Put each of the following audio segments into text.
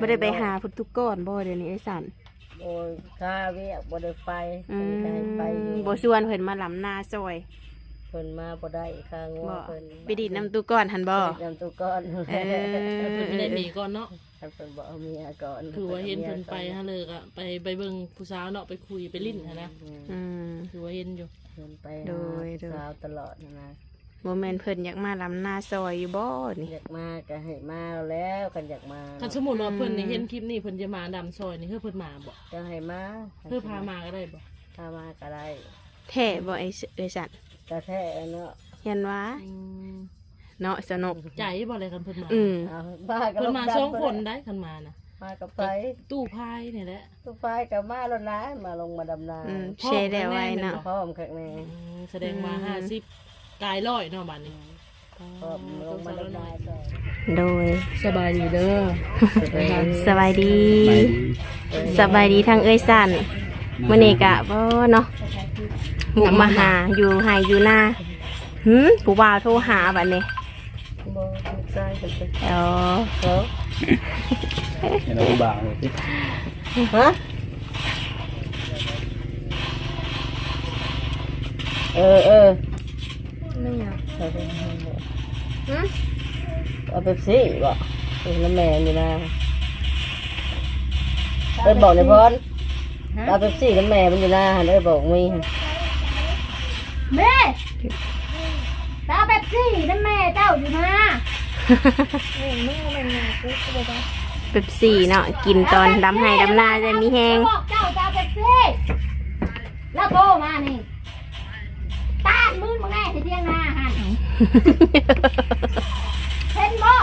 ບໍ່ໄດ້ໄປຫາພຸດທຸກອນບໍ່ດຽວນີ້ເອື້ອຍສັນ? ໂອ້ຍ ຄາວຽກບໍ່ໄດ້ໄປ. ອືມ ເພິ່ນກໍໃຫ້ໄປຢູ່ ບໍ່ຊວນເພິ່ນມາລຳນາຊ່ອຍ? ເພິ່ນມາບໍ່ໄດ້ ຄາງົວ ບໍ່ ເພິ່ນ ໄປດິນນຳຕູ້ກ່ອນຫັ້ນບໍ່? ໄປດິນນຳຕູ້ກ່ອນ. ເອີ ເພິ່ນໄປໄດ້ເມຍກ່ອນເນາະ. ຄັນເພິ່ນບໍ່ເອົາເມຍກ່ອນ ຄືວ່າເຫັນເພິ່ນໄປຫັ້ນເລີຍ ກໍໄປ ໄປເບິ່ງຜູ້ສາວເນາະ ໄປຄຸຍໄປຫຼິ້ນຫັ້ນນະ. ອືມ ອືມ ຄືວ່າເຫັນຢູ່ ເພິ່ນໄປ ໂດຍ ຫາຜູ້ສາວຕະຫຼອດຫັ້ນນະ. ບໍ່ແມ່ນເພິ່ນຢາກມາລຳນາຊ່ອຍຢູ່ບໍ່ນີ້? ຢາກມາກໍໃຫ້ມາແລ້ວ ຄັນຢາກມາ. ຄັນສົມມຸດວ່າເພິ່ນນີ້ ອືມ ເຫັນຄລິບນີ້ ເພິ່ນຈະມາລຳຊ່ອຍນີ້ ເຮີເພິ່ນມາບໍ່? ກໍໃຫ້ມາ ເຮີພາມາກໍໄດ້ບໍ່? ພາມາກໍໄດ້. ແທ້ບໍ່ ເອື້ອຍ ເອື້ອຍສັນ? ກໍແທ້ແຫຼະເນາະ ຢ້ານວ່າ. ອືມ ເນາະ ສະໜຸກ ໃຈບໍ່ແລະຄັນເພິ່ນມາ. ອືມ ເອົາ ມາກໍ ເພິ່ນມາສອງຄົນໄດ້ ຄັນມານະ. ມາກັບໃຜ? ຕູ້ພາຍນີ້ແຫຼະ. ຕູ້ພາຍກໍມາໂລດນະ ມາລົງມາດຳນາ. ອືມ ພ້ອມແລ້ວໄວເນາະ ພ້ອມຄັກແນ່. ອືມ ສະແດງວ່າ ອືມ ຫ້າສິບກາຍຮ້ອຍເນາະບາດນີ້. ອືມ ພ້ອມລົງມາດຳນາ. ໂດຍ ສະບາຍດີເດີ. ສະບາຍດີ ສະບາຍດີ ສະບາຍດີທັງເອື້ອຍສັນ. ມື້ນີ້ກະບໍ່ເນາະ ບຸກມາຫາຢູ່ໄຮ່ຢູ່ນາ. ຫືມ ຜູ້ບ່າວໂທຫາບັດນີ້. ບໍ່ ລູກຊາຍເພິ່ນ. ອໍ ເອີ ເຫັນເອົາບາງເລີຍຕິ. ຮະ? ເອີ ເອີ ແມ່ນຫຍັງ? ຫຶ? ເອົາເປັບຊີບໍ່? ເອີ ນ້ຳແມ່ຢູ່ນາ. ເອີ ບອກໃນພອນ ຫະ? ເອົາເປັບຊີນ້ຳແມ່ມັນຢູ່ນາຫັ້ນ ເອີ ບອກມີ. ແມ່ ຕາເປັບຊີນຳແມ່ເຈົ້າຢູ່ນາ. ເປັບຊີເນາະ ກິນຕອນດຳໄຮ່ດຳນາໄດ້ມີແຮງ. ບອກເຈົ້າ ຕາເປັບຊີ ລາວໂທມານີ້ ຕາດມືນມາແນ່ໃສ່ທຽງນາຫັ້ນ ເຫັນບໍ່?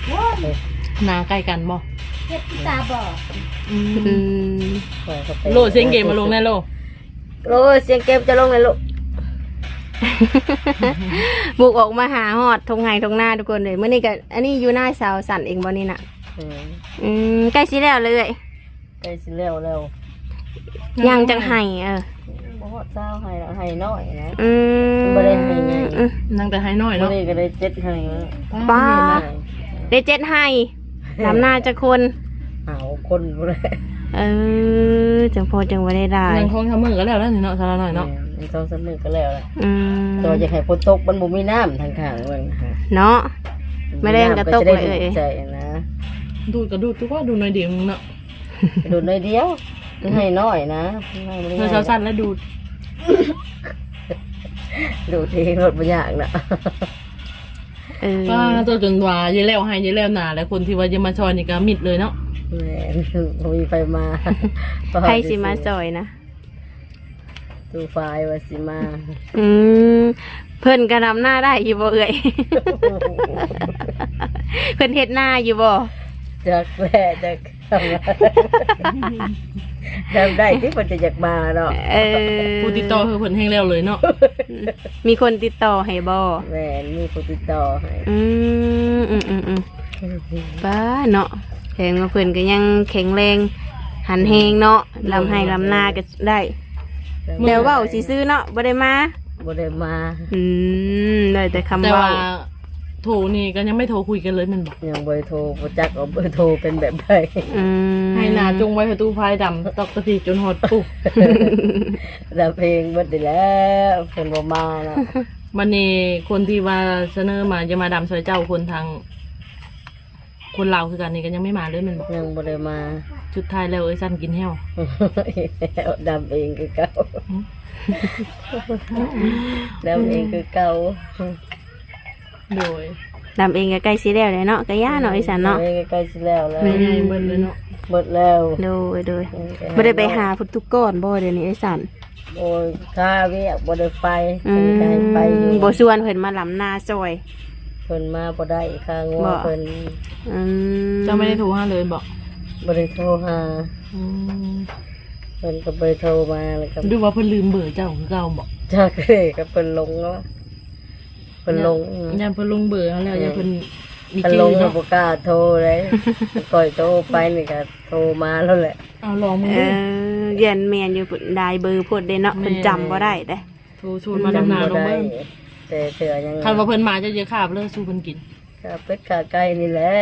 ໂອ້ຍ ນາໃກ້ກັນບໍ່? ເຈັບທີ່ຕາບອດ. ອືມ ອືມ ໂຫຼດສຽງເກມມາລົງແນ່ໂຫຼ. ໂອ້ຍ ສຽງເກມຈະລົງແລ້ວລູກ. ບຸກອອກມາຫາຮອດທົ່ງໄຮ່ທົ່ງນາທຸກຄົນເອີຍ. ມື້ນີ້ກະ ອັນນີ້ຢູ່ນາສາວສັນເອງບໍ່ນີ້ນະ? ແມ່ນ. ອືມ ໃກ້ຊິແລ້ວເລີຍ. ໃກ້ຊິແລ້ວແລ້ວ. ຍັງຈັກໄຮ່? ເອີ ບໍ່ຮອດຊາວໄຮ່ລະ ໄຮ່ນ້ອຍນະ. ອືມ ບໍ່ໄດ້ໄຮ່ໃຫຍ່. ອືມ ຍັງແຕ່ໄຮ່ນ້ອຍເນາະ. ມື້ນີ້ກໍໄດ້ເຈັດໄຮ່ແລ້ວ. ປ້າ ໄດ້ເຈັດໄຮ່. ດຳນາຈັກຄົນ? ຫ້າຫົກຄົນພຸ້ນແຫຼະ. ເອີ ຈັ່ງພໍຈັ່ງວ່າໄດ້ຫຼາຍ. ຍັງສອງສາມມື້ກໍແລ້ວແລ້ວນີ້ເນາະ ສາວນ້ອຍເນາະ. ແມ່ນ ຍັງສອງສາມມື້ກໍແລ້ວແຫຼະ. ອືມ ແຕ່ວ່າຢາກໃຫ້ຝົນຕົກ ມັນບໍ່ມີນ້ຳທາງຂ້າງເບິ່ງເນາະ. ແມະແລ້ງກໍຕົກເລີຍ ໃສ່ນະ. ດູດກໍດູດ ຄືວ່າດູດໜ້ອຍດຽວໜຶ່ງເນາະ. ດູດໜ້ອຍດຽວ ມັນໄຮ່ນ້ອຍນະ ມັນໄຮ່ບໍ່ໄດ້ໃຫຍ່. ເອີ ສາວສັນລະດູດ ດູດເອງໂລດ ບໍ່ຍາກນະ. ເອີ ວ່າເຈົ້າຈົນວ່າຢ່າແລ້ວໄຮ່ຢ່າແລ້ວນາ ແລ້ວຄົນທີ່ວ່າຈະມາຊ່ອຍນີ້ກໍມິດເລີຍເນາະ. ແມ່ນ ບໍ່ມີໃຜມາ ໃຜຊິມາຊ່ອຍນະ? ຕູ້ຝາຍວ່າຊິມາ. ອືມ ເພິ່ນກະດຳນາໄດ້ຢູ່ບໍ່ເອື້ອຍ? ເພິ່ນເຮັດນາຢູ່ບໍ່? ຈັກແຫຼະ ຈັກ ດຳໄດ້ຕິ ເພິ່ນຈະຢາກມາເນາະ. ເອີ ຜູ້ຕິດຕໍ່ຄືເພິ່ນແຮ່ງແລ້ວເລີຍເນາະ. ມີຄົນຕິດຕໍ່ໃຫ້ບໍ່? ແມ່ນ ມີຜູ້ຕິດຕໍ່ໃຫ້. ອືມ ອືມ ອືມ ອືມ ປ້າເນາະ ແສດງວ່າເພິ່ນກໍຍັງແຂງແຮງ ຫັນແຮງເນາະ. ອືມ ລຳໄຮ່ລຳນາກໍໄດ້ ແຕ່ເວົ້າຊື່ໆເນາະ ບໍ່ໄດ້ມາ. ບໍ່ໄດ້ມາ. ອືມ ໄດ້ແຕ່ຄຳເວົ້າ. ແຕ່ວ່າໂທນີ້ກໍຍັງໄມ່ໂທຄຸຍກັນເລີຍແມ່ນບໍ່? ຍັງບໍ່ໄດ້ໂທ ບໍ່ຈັກວ່າເບີໂທເປັນແບບໃດ. ອືມ ໄຮ່ນາຈົ່ງໄວ້ໃຫ້ຕູ້ພາຍດຳ ຕອກຕະພີຈົນຮອດປຸ ດຳເອງເບິດນີ້ແຫຼະ ເພິ່ນບໍ່ມາເນາະ. ບັດນີ້ຄົນທີ່ວ່າສະເໜີມາຈະມາດຳຊ່ອຍເຈົ້າ ຄົນທາງ ຄົນລາວຄືກັນນີ້ກໍຍັງໄມ່ມາເລີຍແມ່ນບໍ່? ຍັງບໍ່ໄດ້ມາ. ສຸດທ້າຍແລ້ວເອື້ອຍສັນກິນແຫ້ວ ດຳເອງຄືເກົ່າ. ດຳເອງຄືເກົ່າ. ໂດຍ ດຳເອງກໍໃກ້ຊິແລ້ວແລ້ວເນາະ ກະຢ່າເນາະ ເອີ ເອື້ອຍສັນເນາະ. ດຳເອງກໍໃກ້ຊິແລ້ວແລ້ວ ແມ່ນ ເບິດເລີຍເນາະ. ເບິດແລ້ວ. ໂດຍ ໂດຍ ເອີ ບໍ່ໄດ້ໄປຫາພຸດທຸກອນບໍ່ດຽວນີ້ເອື້ອຍສັນ? ໂອ້ຍ ຄາວຽກບໍ່ໄດ້ໄປ. ອືມ ເພິ່ນກໍໃຫ້ໄປຢູ່ ບໍ່ຊວນເພິ່ນມາລຳນາຊ່ອຍ? ເພິ່ນມາບໍ່ໄດ້ ຄາງົວເພິ່ນ. ອືມ ເຈົ້າບໍ່ໄດ້ໂທຫາເລີຍບໍ່? ບໍ່ໄດ້ໂທຫາ. ອືມ ເພິ່ນກໍບໍ່ໄດ້ໂທມາ ແລ້ວກໍ ຫຼືວ່າເພິ່ນລືມເບີເຈົ້າຄືເກົ່າບໍ່? ຈັກເດ້ ກໍເພິ່ນຫຼົງເນາະ ເພິ່ນຫຼົງ. ຢ້ານເພິ່ນຫຼົງເບີຫັ້ນແຫຼະ ຢ້ານເພິ່ນມີຈື່ເນາະ ບໍ່ກ້າໂທເລີຍ. ຂ້ອຍໂທໄປນີ້ກໍໂທມາແລ້ວແຫຼະ. ເອົາລອງເບິ່ງດູ. ເອີ ຢ້ານແມ່ນຢູ່ ຫຼາຍເບີໂພດເດ້ເນາະ. ແມ່ນ ເພິ່ນຈຳບໍ່ໄດ້ເດ້ ໂທຊວນມາດຳນາລອງເບິ່ງ. ແຕ່ເທື່ອຍັງ ຄັນວ່າເພິ່ນມາ ເຈົ້າຈະຂ້າເລີຍສູ່ເພິ່ນກິນ. ຂ້າເປັດຂ້າໄກ່ນີ້ແຫຼະ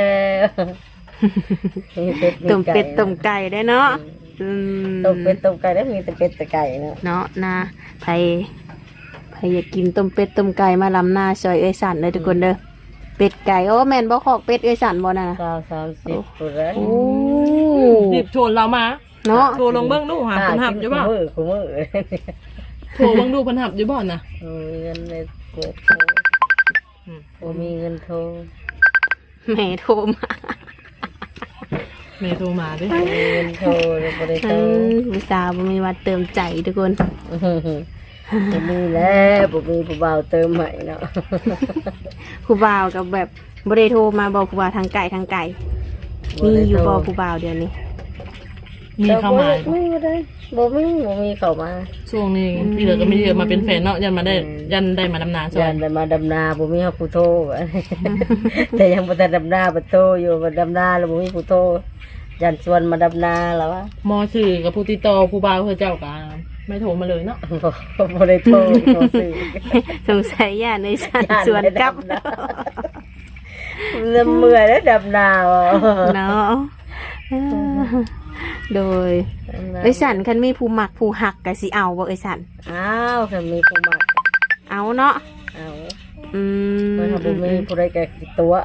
ມີເປັດມີໄກ່ ຕົ້ມເປັດຕົ້ມໄກ່ໄດ້ເນາະ. ອືມ ອືມ ຕົ້ມເປັດຕົ້ມໄກ່ໄດ້ ມີແຕ່ເປັດແຕ່ໄກ່ເນາະ ເນາະນະ. ໃຜ ໃຜຢາກກິນຕົ້ມເປັດຕົ້ມໄກ່ ມາລຳນາຊ່ອຍເອື້ອຍສັນເດີ ອືມ ທຸກຄົນເດີ. ເປັດໄກ່ ໂອ້ ແມ່ນບໍ່ ຄອກເປັດເອື້ອຍສັນບໍ່ນັ້ນນະ? ຊາວ ສາມສິບ ໂອ້ ພຸ້ນແຫຼະ. ໂອ້ ຮີບຊວນລາວມາເນາະ. ໂທລອງເບິ່ງດູຫາ ເພິ່ນຮັບຢູ່ບໍ່? ຄູ່ມື້ ໂທເບິ່ງດູເພິ່ນຮັບຢູ່ບໍ່ນະ? ບໍ່ມີເງິນເລີຍ ໂທ ອືມ ບໍ່ມີເງິນໂທ. ແມ່ໂທມາ ແມ່ໂທມາເດ້ ບໍ່ມີເງິນໂທ ບໍ່ໄດ້ໂທ. ອືມ ຜູ້ສາວບໍ່ມີວັດເຕີມໃຈທຸກຄົນ ບໍ່ມີແລ້ວ ບໍ່ມີຜູ້ບ່າວເຕີມໃຫ້ເນາະ. ຜູ້ບ່າວກໍແບບບໍ່ໄດ້ໂທມາບໍ່ ຜູ້ບ່າວທາງໃກ້ ທາງໄກ? ມີຢູ່ບໍ່ຜູ້ບ່າວດຽວນີ້? ມີເຂົ້າມາບໍ່? ບໍ່ໄດ້ ບໍ່ມີ ບໍ່ມີເຂົ້າມາ. ຊ່ວງນີ້ ອືມ ທີ່ເຫຼືອກໍມີເທື່ອມາເປັນແຟນເນາະ ຢ້ານມາໄດ້ ອືມ ຢ້ານໄດ້ມາດຳນາຊ່ອຍ ຢ້ານໄດ້ມາດຳນາ ບໍ່ມີເຮົາຜູ້ໂທ ແຕ່ຍັງບໍ່ທັນດຳນາ ບັດໂທຢູ່ ບັດດຳນາແລ້ວບໍ່ມີຜູ້ໂທ ຢ້ານຊວນມາດຳນາລະວະ. ໝໍຊື່ກັບຜູ້ຕິດຕໍ່ຜູ້ບ່າວເຂົາເຈົ້າກໍໄມ່ໂທມາເລີຍເນາະ? ບໍ່ ບໍ່ໄດ້ໂທ ໝໍຊື່ ສົງໄສຢ້ານໄອ້ສັນຊວນກັບ ເມື່ອຍແລ້ວດຳນາເນາະ. ໂດຍ ເອື້ອຍສັນ ຄັນມີຜູ້ມັກຜູ້ຮັກກໍຊິເອົາບໍ່ເອື້ອຍສັນ? ອ້າວ ຄັນມີຜູ້ມັກເອົາເນາະ. ເອົາ ອືມ ມັນບໍ່ມີຜູ້ໃດກໍຂີ້ຕົວະ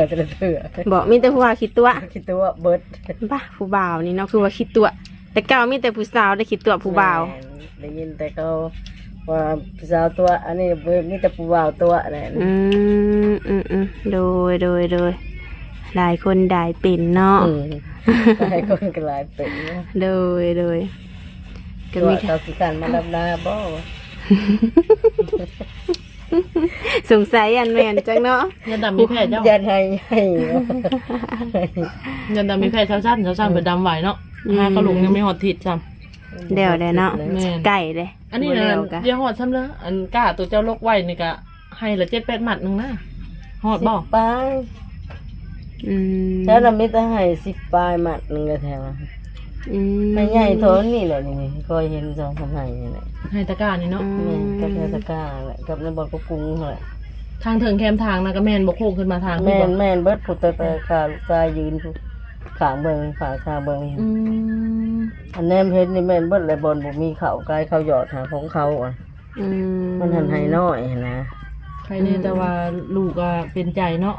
ແຕ່ລະເທື່ອບໍ່ ມີແຕ່ຜູ້ບ່າວຂີ້ຕົວະ ຂີ້ຕົວະເບິດ. ບ້າ ຜູ້ບ່າວນີ້ເນາະ ຄືວ່າຂີ້ຕົວະ ແຕ່ເກົ່າມີແຕ່ຜູ້ສາວໄດ້ຂີ້ຕົວະຜູ້ບ່າວ. ແມ່ນ ໄດ້ຍິນແຕ່ເຂົາວ່າຜູ້ສາວຕົວະ ອັນນີ້ມີແຕ່ຜູ້ບ່າວຕົວະແຫຼະ. ອືມ ອືມໆ ໂດຍ ໂດຍ ໂດຍ ຫຼາຍຄົນຫຼາຍເປັນເນາະ. ອືມ ຫຼາຍຄົນກໍຫຼາຍເປັນເນາະ. ໂດຍ ໂດຍ ກໍມີຕົວະ ເຂົາຊິສັ່ນມາດຳນາບໍ່? ສົງໄສອັນແມ່ນຈັກເນາະ ຍາດຳມີແພດເຈົ້າ ຢ້ານໃຫ້ໃຫຍ່ ຍາດຳມີແພດຊາວຊັ້ນ ຊາວຊັ້ນ ອືມ ເພິ່ນດຳໄວເນາະ. ອືມ ຫາກະລຸງຍັງມີຮອດທິດຊ້ຳ ແລ້ວແຫຼະເນາະ. ແມ່ນ ໃກ້ເດ້ ອັນນີ້ນະ ຢ່າຮອດຊ້ຳເລີຍ ອັນກ້າໂຕເຈົ້າລົກໄວ້ນີ້ກະໄຮ່ລະເຈັດແປດມັດໜຶ່ງນະ ຮອດບໍ່? ສິບປາຍ ອືມ ແຖວລະມີແຕ່ໄຮ່ສິບປາຍມັດໜຶ່ງແຖວ. ອືມ ໄຮ່ໃຫຍ່ເທົ່ານີ້ແຫຼະ ນີ້ຂ້ອຍເຫັນສອງສາມໄຮ່ນີ້ແຫຼະ ໄຮ່ຕະກ້ານີ້ເນາະ. ອືມ ແມ່ນ ກັບໄຮ່ຕະກ້າແຫຼະ ກັບໃນບ່ອນກົກກຸງຫັ້ນແຫຼະ. ທາງເທິງແຄມທາງນະກໍແມ່ນບໍ່ ໂຄ້ງຂຶ້ນມາທາງ ແມ່ນ ພຸ້ນບໍ່? ແມ່ນເບິດ ພຸ້ນ ແຕ່ ແຕ່ຂ້າລູກຊາຍຢືນພຸ້ນ ຂ້າງເບິ່ງ ຂ້າງທາງເບິ່ງ. ອືມ ອັນແນມເຫັນນີ້ແມ່ນເບິດແຫຼະ ບ່ອນບໍ່ມີເຂົ້າ ກາຍເຂົ້າຢອດຫາຂອງເຂົາ. ອືມ ມັນຫັ້ນໄຮ່ນ້ອຍຫັ້ນນະ. ໃຄແນ່ ອືມ ແຕ່ວ່າລູກກໍເປັນໃຈເນາະ.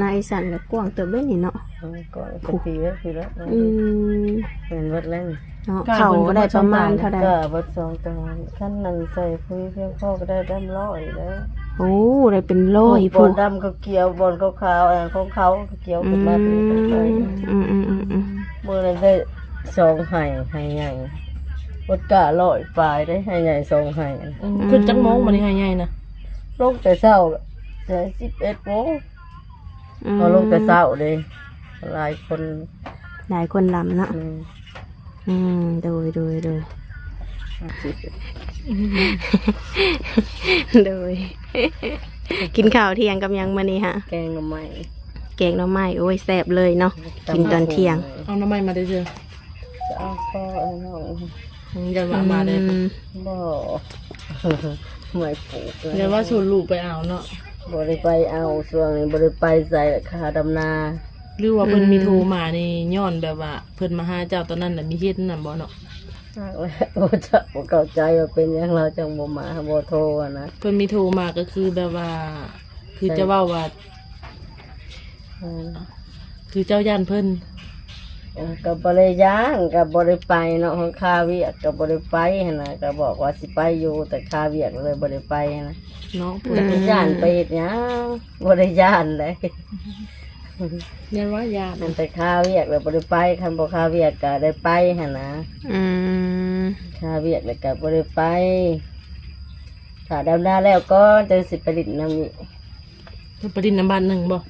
ນາອີສານກໍກວ້າງເຕີບເດ້ນີ້ເນາະ. ເອີ ກວ້າງເຕັມທີ່ເດ້ ຄືແລ້ວ. ອືມ ແມ່ນເບິດແລ້ວເນາະ. ເຂົ້າໄດ້ປະມານເທົ່າໃດ? ກໍເບິດສອງຕາ ຄັນນັ້ນໃສ່ປຸ໋ຍພຽງພໍກໍໄດ້ເຕັມຮ້ອຍແລ້ວ. ໂອ້ ໄດ້ເປັນຮ້ອຍພຸ້ນ. ບ່ອນດຳເຂົາກ່ຽວ ບ່ອນຂາວໆ ອັນຂອງເຂົາກ່ຽວຂຶ້ນມາ. ອືມ ອືມໆ ມື້ນັ້ນໄດ້ສອງໄຮ່ ໄຮ່ໃຫຍ່ ເບິດກ້າຮ້ອຍປາຍເດ້ ໄຮ່ໃຫຍ່ສອງໄຮ່. ອືມ ຂຶ້ນຈັກໂມງບັດນີ້ໄຮ່ໃຫຍ່ນະ? ລົງແຕ່ເຊົ້າ ແຕ່ສິບເອັດໂມງ. ອືມ ເຮົາລົງແຕ່ເຊົ້າເດ້ ຫຼາຍຄົນ ຫຼາຍຄົນລຳເນາະ. ອືມ ອືມ ໂດຍ ໂດຍ ໂດຍ ໂດຍ ກິນເຂົ້າທ່ຽງກັບຫຍັງມື້ນີ້ຫະ? ແກງໜໍ່ໄມ້ ແກງໜໍ່ໄມ້ ໂອ້ຍ ແຊບເລີຍເນາະ ຕຳບັກຫຸ່ງ ກິນຕອນທ່ຽງ. ເອົາໜໍ່ໄມ້ມາແຕ່ເຊີ? ເອົາພໍເອົານ້ອງ ອືມ ຢ້ານວ່າມາໄດ້. ອືມ ບໍ່ ໄມ້ປູກ ຢ້ານວ່າຊົນລູກໄປເອົາເນາະ. ບໍ່ໄດ້ໄປເອົາ ຊ່ວງນີ້ບໍ່ໄດ້ໄປໃສ ຄ່າດຳນາ. ຫຼືວ່າເພິ່ນ ອືມ ມີໂທມານີ້ ຍ້ອນແບບວ່າເພິ່ນມາຫາເຈົ້າຕອນນັ້ນ ແລ້ວມີເຫດນັ້ນບໍ່ເນາະ? ຈັກແຫຼະ ບໍ່ຈັກ ບໍ່ເຂົ້າໃຈວ່າເປັນຫຍັງລາວຈັ່ງບໍ່ມາ ບໍ່ໂທຫັ້ນນະ. ເພິ່ນມີໂທມາກໍຄືແບບວ່າ ຄືຈະເວົ້າວ່າ ອືມ ຄືເຈົ້າຢ້ານເພິ່ນ? ເອີ ກໍບໍ່ໄດ້ຢ້ານ ກໍບໍ່ໄດ້ໄປເນາະ ເຮົາຄາວຽກກໍບໍ່ໄດ້ໄປຫັ້ນນະ. ກໍບອກວ່າຊິໄປຢູ່ ແຕ່ຄາວຽກເລີຍບໍ່ໄດ້ໄປຫັ້ນນະ. ເນາະ ອືມ ຢ້ານໄປເຮັດຫຍັງ? ບໍ່ໄດ້ຢ້ານໃດ. ຢ້ານວ່າຢ້ານ ມັນແຕ່ຄາວຽກແລ້ວບໍ່ໄດ້ໄປ ຄັນບໍ່ຄາວຽກກໍໄດ້ໄປຫັ້ນນະ. ອືມ ຄາວຽກແລ້ວກໍບໍ່ໄດ້ໄປ ຖ້າດຳນາແລ້ວກ່ອນ ຈັ່ງຊິໄປຫຼິ້ນນຳອີກ. ເພິ່ນໄປຫຼິ້ນນຳບ້ານໜຶ່ງບໍ່?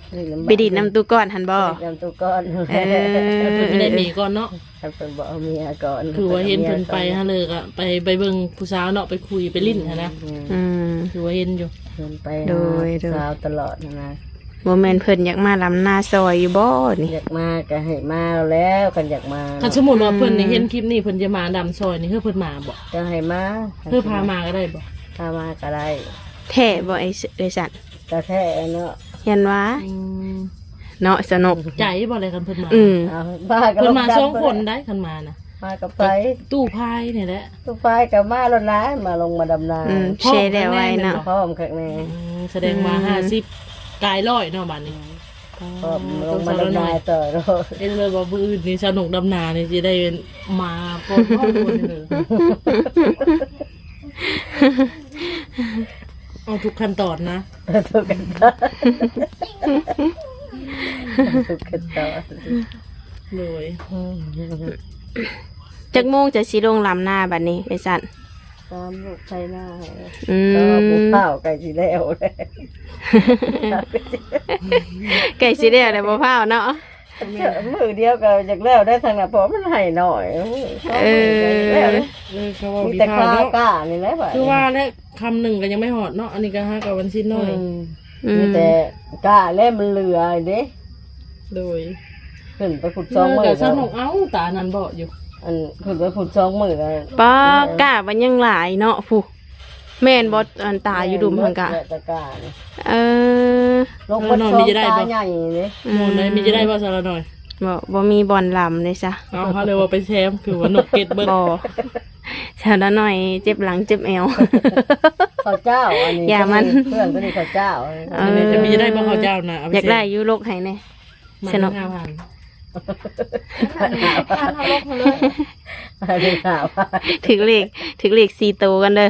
ໄປຫຼິ້ນນຳຕູ້ກ້ອນຫັ້ນບໍ່? ໄປຫຼິ້ນນຳຕູ້ກ້ອນ. ເອີ ເພິ່ນໄດ້ເມຍກ່ອນເນາະ. ຄັນເພິ່ນບໍ່ເອົາເມຍກ່ອນ ຄືວ່າເຫັນເພິ່ນໄປຫັ້ນເລີຍ ກໍໄປ ໄປເບິ່ງຜູ້ສາວເນາະ ໄປຄຸຍໄປຫຼິ້ນຫັ້ນນະ. ອືມ ອືມ ຄືວ່າເຫັນຢູ່ ເພິ່ນໄປ ໂດຍ ຫາຜູ້ສາວຕະຫຼອດຫັ້ນນະ. ບໍ່ແມ່ນເພິ່ນຢາກມາລຳນາຊ່ອຍຢູ່ບໍ່ນີ້? ຢາກມາກໍໃຫ້ມາແລ້ວ ຄັນຢາກມາ. ຄັນສົມມຸດວ່າເພິ່ນ ອືມ ເຫັນຄລິບນີ້ ເພິ່ນຈະມາລຳຊ່ອຍນີ້ ເຮີເພິ່ນມາບໍ່? ກໍໃຫ້ມາ ເຮີພາມາກໍໄດ້ບໍ່? ພາມາກໍໄດ້. ແທ້ບໍ່ ເອື້ອຍ ເອື້ອຍສັນ? ກໍແທ້ເນາະ. ເຫັນວ່າ ອືມ ເນາະ ສະໜຸກ ໃຈບໍ່ແລະ ຄັນເພິ່ນມາ ອືມ ເອົາ ມາກັບ ເພິ່ນມາ ກັບສອງຄົນໄດ໋ ຄັນມານະ ມາກັບໃຜ? ຕູ້ພາຍນີ້ແຫຼະ ຕູ້ພາຍກໍມາໂລດນະ ມາລົງມາດຳນາ ອືມ ພ້ອມແດ່ໄວເນາະ ພ້ອມຄັກແນ່ ອືມ ສະແດງວ່າ ອືມ ຫ້າສິບກາຍຮ້ອຍເນາະ ບາດນີ້ ອືມ ພ້ອມລົງມາດຳນາຕໍ່ໂລດ ເຫັນເລີຍວ່າມື້ອື່ນນີ້ສະໜຸກດຳນານີ້ຊິໄດ້ມາພ້ອມກັນເລີຍ ເອົາທຸກຂັ້ນຕອນນະ ເອົາທຸກຂັ້ນຕອນ ເອົາທຸກຂັ້ນຕອນ ໂດຍ ອືມ ຈັກໂມງຈະຊິລົງລຳນາບັດນີ້ ໄປຊັ້ນ? ຕາມລູກໄຖນາໃຫ້ ອືມ ກໍບໍ່ຟ້າວ ໃກ້ຊິແລ້ວແລ້ວ ໃກ້ຊິແລ້ວແລ້ວ ບໍ່ຟ້າວເນາະ ມື້ດຽວກໍຢາກແລ້ວໄດ້ທາງນະ ເພາະມັນໃຫ້ໜ້ອຍ ເອີ ເອີ ເອີ ກໍເວົ້າ ມີແຕ່ຄ່າກ້ານີ້ແຫຼະ ຄືວ່າແຫຼະ ຄ່ຳໜຶ່ງກໍຍັງບໍ່ຮອດເນາະ ອັນນີ້ກໍຫາກັບວັນສິນໜ້ອຍ ອືມ ອືມ ມີແຕ່ກ້າແລ້ວມັນເຫຼືອເດ້ ໂດຍ ຂຶ້ນໄປພຸ້ນສອງມື້ ເອີ ກໍສະໜຸກ ເອົາຕານັ້ນເບາະຢູ່ ອັນຂຶ້ນໄປພຸ້ນສອງມື້ກໍ ປ້າ ເອີ ກ້າມັນຍັງຫຼາຍເນາະ ຜູ້ ແມ່ນບໍ່? ອັນຕາຢູ່ດຸ່ມຫັ້ນກະ ແມ່ນ ແລ້ວແຕ່ກ້ານີ້ ເອີ ລົງເບິດສອງຕາໃຫຍ່ເດ້ ອືມ ມີຈະໄດ້ບໍ່ ສາວລານ້ອຍ? ບໍ່ ບໍ່ມີບ່ອນລຳເດ້ຊະ ເອົາ ເຮົາເລີຍວ່າໄປແຊມ ຄືວ່ານົກເກັດເບິດ ບໍ່ ສາວລານ້ອຍເຈັບຫຼັງເຈັບແອວ ເຂົ້າເຈົ້າ ອັນນີ້ ຢ່າມັນ ເຄື່ອງຕົວນີ້ເຂົ້າເຈົ້າ ເອີ ຈະມີຈະໄດ້ບໍ່ເຂົ້າເຈົ້ານະ? ເອົາໄປ ຢາກໄດ້ຢູ່ ລົກໃຫ້ແດ່ ສະໜຸກ ຫ້າພັນ ຫ້າພັນ ເຮົາລົກໃຫ້ເລີຍ ຫ້າພັນ ຖືກເລກ ຖືກເລກສີ່ໂຕກັນເດີ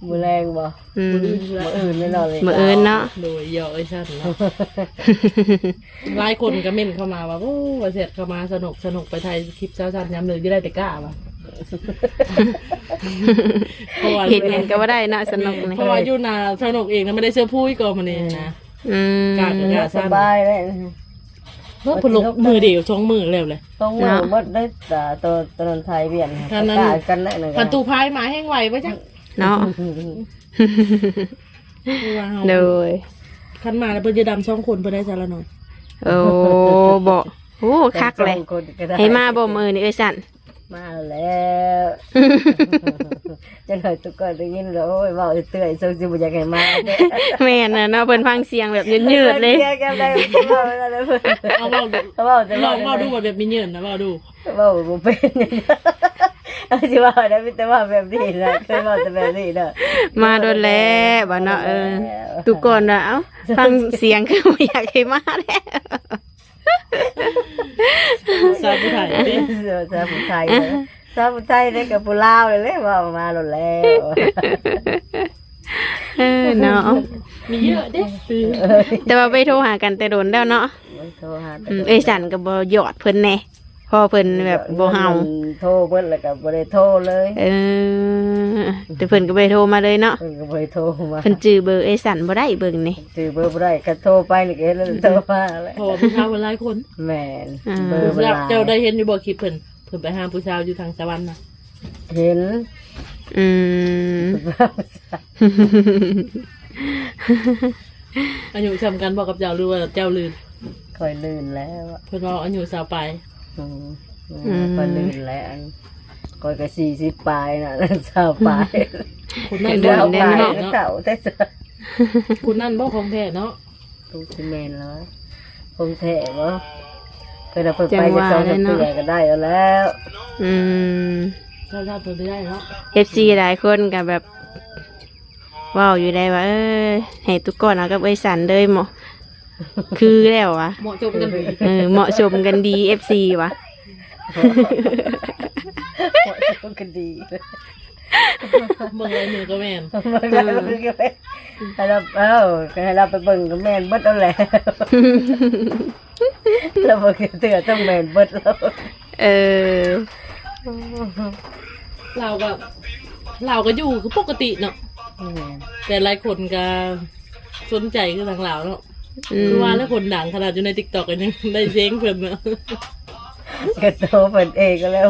ມື້ແລງບໍ່? ອືມ ມື້ອື່ນແນ່ນອນເລີຍ ມື້ອື່ນເນາະ ໂດຍ ຢອກເອີ່ຍຊັ້ນເນາະ ຫຼາຍຄົນກໍເມັ້ນເຂົ້າມາວ່າ ໂອ້ ວ່າແຊັດເຂົ້າມາ ສະໜຸກ ສະໜຸກ ໄປຖ່າຍຄລິບສາວສັນຍາມເລີກ ຢູ່ໄດ້ແຕ່ກ້າວ່າ ເຮັດຫຍັງກໍບໍ່ໄດ້ເນາະ ສະໜຸກນີ້ ເພາະວ່າຢູ່ໜ້າສະໜຸກເອງນະ ບໍ່ໄດ້ເຊີພູຍກໍມື້ນີ້ນະ ອືມ ກ້າກໍກ້າ ສະໜຸກ ສະບາຍເລີຍ ເພິ່ນລົງມື້ດຽວສອງມື້ແລ້ວແຫຼະ ສອງມື້ ເນາະ ເບິດໄດ້ ຕາ ຕອນ ຕອນນັ້ນຖ່າຍວຽກ ຄັນນັ້ນ ກັນແລ້ວ ຄັນຕູ້ພາຍມາແຮງໄວບໍ່ຈັກ ເນາະ ຄືວ່າເຮົາ ໂດຍ ຄັນມາແລ້ວເພິ່ນຈະດຳສອງຄົນ ເພິ່ນໄດ້ຊະລະໜ້ອຍ ໂອ້ ບໍ່ ໂອ້ ຄັກເລີຍ ສອງຄົນກໍໄດ້ ໃຫ້ມາບໍ່ມື້ນີ້ ເອີ່ຍຊັ້ນ? ມາແລ້ວ ຈັກໜ້ອຍຕຸກກໍໄດ້ຍິນແລ້ວ ໂອ້ຍ ເວົ້າເອື້ອຍ ຊົງຊິບໍ່ຢາກໃຫ້ມາແທ້ ແມ່ນນະເນາະ ເພິ່ນຟັງສຽງແບບຍືດໆເລີຍ ສຽງແບບໃດ ເວົ້າແລ້ວເພິ່ນ ເອົາເວົ້າ ເວົ້າແຕ່ ລອງເວົ້າ ເວົ້າ ເວົ້າດູ ແບບມີເງິນນະ ເວົ້າດູ ເວົ້າບໍ່ເປັນ ເອົາ ຊິເວົ້າໄດ້ ມີແຕ່ເວົ້າແບບນີ້ແຫຼະ ເຄີຍເວົ້າແຕ່ແບບນີ້ເດີ ມາໂດນແລ້ວ ມາໂດນແລ້ວ ບັດເນາະ ເອີ ມາໂດນແລ້ວ ຕຸກກ່ອນນະ ເອົ້າ ຟັງສຽງຄືບໍ່ຢາກໃຫ້ມາແທ້ ສາວຜູ້ໄທເດ້ ສາວຜູ້ໄທເດ້ ສາວຜູ້ໄທເດ້ ກັບຜູ້ລາວເດ້ ເວົ້າມາໂລດແລ້ວ ເອີ ເນາະ ມີເຍອະເດ້ ແຕ່ວ່າໄປໂທຫາກັນແຕ່ດົນແລ້ວເນາະ ໄປໂທຫາ ອືມ ເອີ່ຍສັນກໍບໍ່ຢອດເພິ່ນແດ່ ເພາະເພິ່ນແບບບໍ່ເຮົາ ໂທເບິດແລ້ວກໍບໍ່ໄດ້ໂທເລີຍ ເອີ ແຕ່ເພິ່ນກໍບໍ່ໄດ້ໂທມາເລີຍເນາະ ເພິ່ນກໍບໍ່ໄດ້ໂທມາ ເພິ່ນຈື່ເບີເອື້ອຍສັນບໍ່ໄດ້ ເບິ່ງນີ້ ຈື່ເບີບໍ່ໄດ້ ຄັນໂທໄປນີ້ກໍເຫັນແລ້ວໂທມາແຫຼະ ເພາະວ່າຜູ້ສາວເພິ່ນຫຼາຍຄົນ ແມ່ນ ອ່າ ເບີມັນຫຼາຍ ເຈົ້າໄດ້ເຫັນຢູ່ບໍ່ຄລິບເພິ່ນ ເພິ່ນໄປຫາຜູ້ສາວຢູ່ທາງສະຫວັນນະ? ເຫັນ ອືມ ອາຍຸສ່ຳກັນບໍ່ກັບເຈົ້າ ຫຼືວ່າເຈົ້າລື່ນ? ຂ້ອຍລື່ນແລ້ວ ເພິ່ນເວົ້າອາຍຸຊາວປາຍ ອືມ ອືມ ຂ້ອຍລື່ນແລ້ວ ຂ້ອຍກໍສີ່ສິບປາຍນະ ຊາວປາຍ ຄົນນັ້ນ ເດືອນເດ້ເນາະ ເຖົ້າແທ້ ຄົນນັ້ນບໍ່ຂອງແທ້ເນາະ? ຄືຊິແມ່ນແລ້ວ ຄົນແທ້ບໍ່? ເພິ່ນເອົາເພິ່ນໄປຈັກສອງສາມເທື່ອກໍໄດ້ແລ້ວ ອືມ ເຈົ້າ ເຈົ້າຕົວໄດ້ເນາະ ເອັຟຊີຫຼາຍຄົນກໍແບບເວົ້າຢູ່ໄດ໋ວ່າ ເອີ ໃຫ້ຕຸກກ່ອນເອົາກັບເອື້ອຍສັນເລີຍ ເໝາະ ຄືແລ້ວວ່າ ເໝາະສົມກັນດີ ເອີ ເໝາະສົມກັນດີ ເອັຟຊີວ່າ ເໝາະສົມກັນດີ ເບິ່ງລາຍມືກໍແມ່ນ ເບິ່ງລາຍມືກໍແມ່ນ ໃຫ້ລາວ ເອີ ໃຫ້ລາວໄປເບິ່ງກໍແມ່ນເບິດນັ້ນແຫຼະ ລາວເບິ່ງເທື່ອຕ້ອງແມ່ນເບິດແລ້ວ ເອີ ລາວກໍ ລາວກໍຢູ່ຄືປົກກະຕິເນາະ ແມ່ນ ແຕ່ຫຼາຍຄົນກໍສົນໃຈຄືທາງລາວເນາະ ອືມ ຄືວ່າແລ້ວຄົນດັງຂະໜາດຢູ່ໃນຕິກຕັອກກໍຍັງໄດ້ເສັງເພິ່ນເນາະ ກໍໂຕເພິ່ນເອງກໍແລ້ວ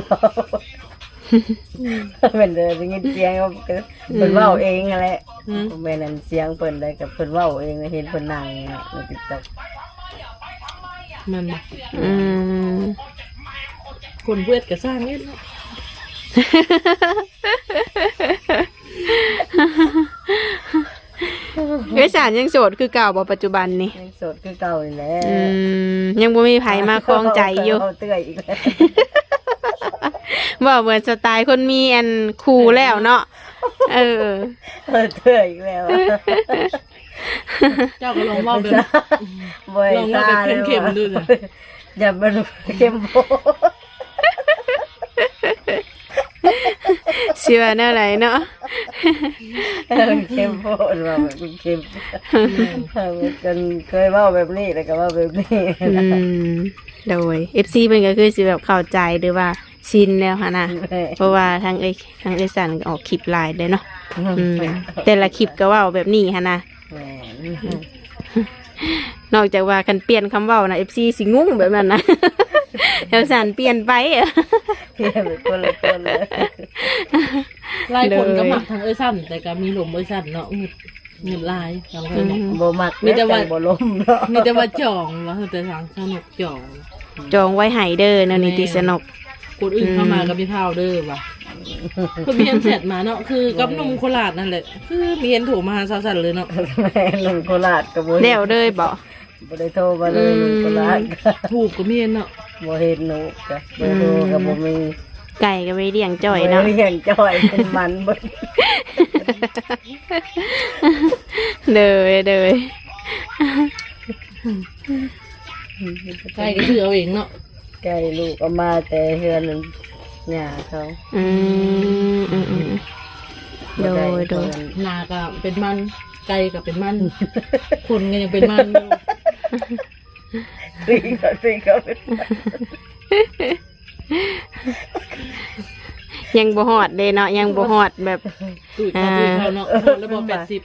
ເພິ່ນໄດ້ຍິນສຽງ ເພິ່ນ ອືມ ເວົ້າເອງຫັ້ນແຫຼະ ອືມ ບໍ່ແມ່ນອັນສຽງເພິ່ນໃດ໋ ກໍເພິ່ນເວົ້າເອງ ເຫັນເພິ່ນນັ່ງໃນຕິກຕັອກ ແມ່ນບໍ່? ອືມ ຄົນເວດກໍສ້າງເຮັດເນາະ ເອື້ອຍສານຍັງໂສດຄືເກົ່າບໍ່ປັດຈຸບັນນີ້? ຍັງໂສດຄືເກົ່ານີ້ແຫຼະ. ອືມ ຍັງບໍ່ມີໃຜມາຄອງໃຈຢູ່. ເວົ້າເທື່ອອີກແລ້ວ. ເວົ້າເໝືອນສະໄຕລ໌ຄົນມີອັນຄູ່ແລ້ວເນາະ. ເອີ ເວົ້າເທື່ອອີກແລ້ວ. ເຈົ້າກໍລອງເວົ້າແບບ ບໍ່ໃຫ້ ລອງເວົ້າແບບເຂັ້ມໆດູ. ຢ່າມາເຂັ້ມໂພດ. ຊິວ່າແນວໃດເນາະ? ເອີ ເຂັ້ມໂພດ ເວົ້າແບບເຂັ້ມ. ເອີ ເພິ່ນເຄີຍເວົ້າແບບນີ້ ແລ້ວກໍເວົ້າແບບນີ້. ອືມ ໂດຍ ເອັຟຊີ ເພິ່ນກໍຄືຊິແບບເຂົ້າໃຈ ຫຼືວ່າຊິນແລ້ວຫັ້ນນະ. ແມ່ນ ເພາະວ່າທາງເອີ ທາງເອື້ອຍສັນກໍອອກຄລິບຫຼາຍເດ້ເນາະ. ອືມ ອືມ ແຕ່ລະຄລິບກໍເວົ້າແບບນີ້ຫັ້ນນະ. ແມ່ນ ນອກຈາກວ່າຄັນປ່ຽນຄຳເວົ້ານະ ເອັຟຊີ ຊິງົງແບບນັ້ນນະ. ແຖວສັນປ່ຽນໄປ ປ່ຽນໄປຄົນລະຄົນເລີຍ. ຫຼາຍຄົນກໍມັກທາງເອື້ອຍສັນ ແຕ່ກໍມີລົມເອື້ອຍສັນເນາະ. ງຶດ ງຶດຫຼາຍ ອືມ ບໍ່ມັກ ມີແຕ່ວ່າ ບໍ່ລົມເນາະ. ມີແຕ່ວ່າຈອງວ່າ ເອີ ແຕ່ທາງສະໜົກຈອງ ຈອງໄວ້ໃຫ້ເດີ ແນວນີ້ຕິ ແມ່ນ ສະໜົກ. ຄົນອື່ນເຂົ້າມາ ອືມ ກໍມີຂ່າວເດີວ່າ ເພິ່ນມີອັນແຊັດມາເນາະ ຄືກັບ ແມ່ນ ໜຸ່ມໂຄລາດນັ້ນແຫຼະ ຄືມີອັນໂທມາຫາສາວສັນເລີຍເນາະ. ແມ່ນ ໜຸ່ມໂຄລາດກໍບໍ່ ແລ້ວເລີຍບໍ? ບໍ່ໄດ້ໂທມາເລີຍ ອືມ ໜຸ່ມໂຄລາດ. ຮູບກໍມີເນາະ ບໍ່ເຫັນໜູກະ ເບີໂທກໍບໍ່ມີ. ອືມ ໄກ່ກໍໄວ້ລ້ຽງຈ້ອຍເນາະ ໄວ້ລ້ຽງຈ້ອຍ ມັນເບິດ. ໂດຍ ໂດຍ ໄກ່ກໍຊື້ເອົາເອງເນາະ. ໄກ່ລູກເອົາມາແຕ່ເຮືອນຍ່າເຂົາ. ອືມ ອືມ ອືມ ບໍ່ໄດ້ ໂດຍ ໂດຍ ເພິ່ນ ນາກໍເປັນມັນ ໄກ່ກໍເປັນມັນ ຄົນກໍຍັງເປັນມັນຢູ່. ຕີເຂົາ ຕີເຂົາ ເປັນມັນ ຍັງບໍ່ຮອດເດ້ເນາະ ຍັງບໍ່ຮອດແບບ ຕຸ້ຍເຂົາ ອ່າ ຕຸ້ຍເຂົາເນາະ. ຮອດແລ້ວບໍ່ ແປດສິບ?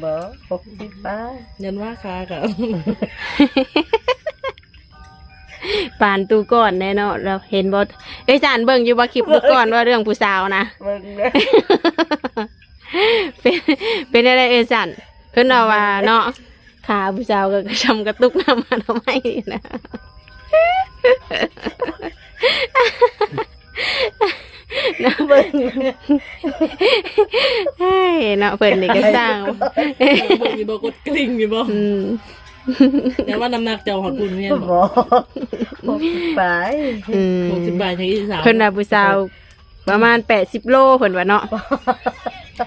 ບໍ່ ຫົກສິບປາຍ. ຍັນວ່າຄາກໍ ປານຕູ້ກ່ອນແດ່ເນາະ. ແລ້ວເຫັນບໍ່ ເອີຍ ຈານເບິ່ງຢູ່ບໍ່ ຄລິບຕູ້ກ່ອນ ເວົ້າເລື່ອງຜູ້ສາວນະ? ເບິ່ງເດີ. ເປັນ ເປັນແນວໃດເອີຍ ຈານ? ເພິ່ນເວົ້າວ່າເນາະ ຂາຜູ້ສາວກໍ ກໍຊ່ຳກະຕຸກນ້ຳອະນາໄມນະ. ເບິ່ງ ເຮີ້ຍເນາະ ເພິ່ນນີ້ກໍຊ່າງ ເບິ່ງຢູ່ບໍ່ ກົດກລິ້ງຢູ່ບໍ່? ອືມ ແຕ່ວ່ານ້ຳໜັກເຈົ້າຮອດພຸ້ນແມ່ນບໍ່? ບໍ່ ຫົກສິບປາຍ. ອືມ ຫົກສິບປາຍ ຍັງອີກສາວ ເພິ່ນວ່າຜູ້ສາວ ປະມານແປດສິບໂລ ເພິ່ນວ່າເນາະ.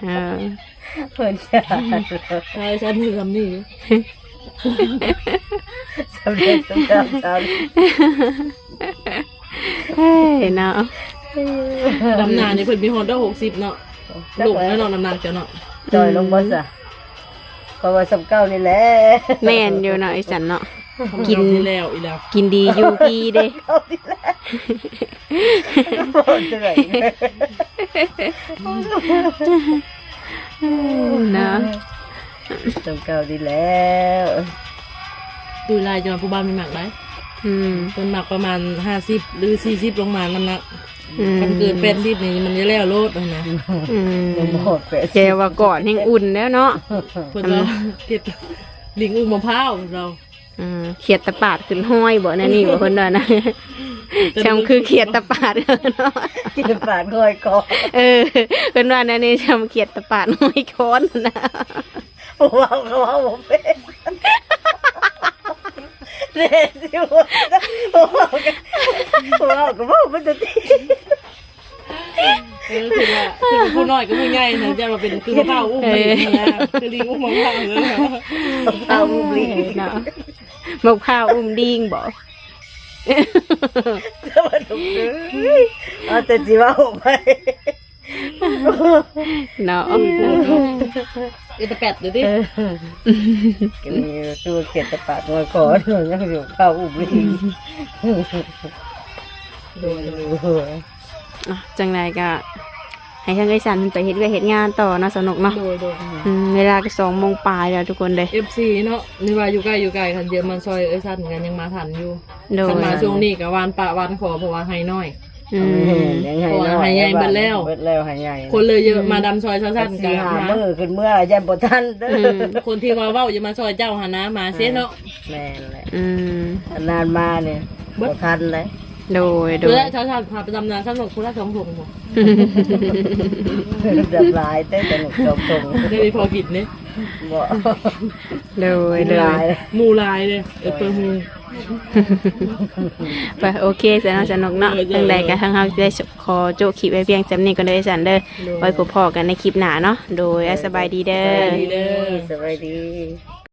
ເອີ ເພິ່ນຈະ ໃຊ່ ຊັ້ນຄືຊ່ຳນີ້ ຊ່ຳນີ້ ຊ່ຳນັ້ນ ຊ່ຳ ເຮີ້ຍເນາະ. ນ້ຳໜາກນີ້ເພິ່ນມີຮອດດອກຫົກສິບເນາະ. ລົງແລ້ວເນາະ ນ້ຳໜັກເຈົ້າເນາະ. ຈ່ອຍລົງບໍ່ຊະ? ເພາະວ່າຊ່ຳເກົ່ານີ້ແຫຼະ. ແມ່ນຢູ່ເນາະ ອີ່ສັນເນາະ. ກິນ ເກົ່ານີ້ແລ້ວ ອີ່ແລ້ວ ກິນດີຢູ່ດີເດ້. ເກົ່ານີ້ແຫຼະ. ເນາະ ຕ້ອງເກົ່າດີແລ້ວ. ຕຸ້ຍຫຼາຍ ຈະມາຜູ້ບ່າວມີມັກໄດ໋. ອືມ ເພິ່ນມັກປະມານຫ້າສິບ ຫຼື ສີ່ສິບລົງມາ ນ້ຳໜັກ. ອືມ ຄັນເກີນແປດສິບນີ້ ມັນຈະແລ້ວໂລດຫັ້ນນະ. ອືມ ແຕ່ວ່າກອດແຮງອຸ່ນແລ້ວເນາະ. ເພິ່ນວ່າ ອືມ ເຮັດ ລິງອຸ້ມມະພ້າວ ເພິ່ນວ່າ. ອ່າ ຂຽດຕະປາດຂຶ້ນຫ້ອຍບໍ່ ແນວນີ້ບໍ່ ເພິ່ນວ່ານະ. ຊ່ຳຄືຂຽດຕະປາດເນາະ ຂຽດຕະປາດຫ້ອຍຄອນ. ເອີ ເພິ່ນວ່າແນວນີ້ ຊ່ຳຂຽດຕະປາດຫ້ອຍຄອນນະ. ເວົ້າກໍເວົ້າບໍ່ເປັນ ເດ້ ຊິເວົ້າ ເວົ້າກໍເວົ້າບໍ່ໄດ້. ເອີ ຄືວ່າ ຄືຜູ້ນ້ອຍກັບຜູ້ໃຫຍ່ນະ ຢ່າວ່າເປັນຄືມະພ້າວອຸ້ມ ເອີ ນີ້ນະ ຄືລິງອຸ້ມມະພ້າວເລີຍ. ມະພ້າວອຸ້ມລິງ ເອີເນາະ ມະພ້າວອຸ້ມລິງບໍ? ສະຫວັດດີເດີ ເອົາແຕ່ຊິເວົ້າໄປເນາະ. ເອີ ເຮັດແຕ່ແປດເດີຕິ ເອີ ກໍມີຕົວຂຽດຕະປາດງອຍຄອນ ຍັງຢູ່ມະພ້າວອຸ້ມລິງ. ໂດຍ ໂດຍ ອ່ະ ຈັ່ງໃດກໍໃຫ້ທາງເອື້ອຍສັນເພິ່ນໄປເຮັດວຽກເຮັດງານຕໍ່ເນາະ ສາວນົກເນາະ. ໂດຍ ໂດຍ ອືມ ເວລາກໍສອງໂມງປາຍແລ້ວທຸກຄົນເດ້. ເອັຟຊີ ເນາະ ຫຼືວ່າຢູ່ໃກ້ຢູ່ໄກ ຄັນຢາກມາຊ່ອຍເອື້ອຍສັນກໍຍັງມາທັນຢູ່. ໂດຍ ຄັນມາຊ່ວງນີ້ກໍຫວ່ານປະຫວ່ານຂໍ ເພາະວ່າໄຮ່ນ້ອຍ. ອືມ ເພາະວ່າໄຮ່ໃຫຍ່ເບິດແລ້ວ ເບິດແລ້ວ ໄຮ່ໃຫຍ່ ຄົນເລີຍເຍອະ. ອືມ ມາດຳຊ່ອຍຊາວຊັ້ນ ສີ່ ກໍ ຫ້າ ມາ ມື້ຂຶ້ນເມືອ ຢ້ານບໍ່ທັນເດີ. ອືມ ຄົນທີ່ວ່າເວົ້າຈະມາຊ່ອຍເຈົ້າຫັ້ນນະ ມາເສຍເນາະ. ແມ່ນແຫຼະ ອືມ ນານໆມານີ້ ເບິດ ບໍ່ທັນເລີຍ. ໂດຍ ໂດຍ ເພື່ອຊາວຊັ້ນພາໄປດຳນາ ຊາວນົກຄົນລະສອງຖົງບໍ່? ດຳຫຼາຍແຕ່ ຊາວນົກສອງຖົງ ໄດ້ພໍກິນເດ້. ບໍ່ ໂດຍ ໂດຍ หมู่หลายเลยเออเปิดหมู่ ไป ໂอเค ซะเนาะ สนุกเนาะ โดย โดย จั่งใด๋ก็ทางเฮาได้ขอโจะคลิปไว้เพียงส่ำนี้ก่อนเด้อ ซั่นเด้อ โดย ไว้พบพ้อกันในคลิปหน้าเนาะ โดย สบายดีเด้อ สบายดีเด้อ สบายดี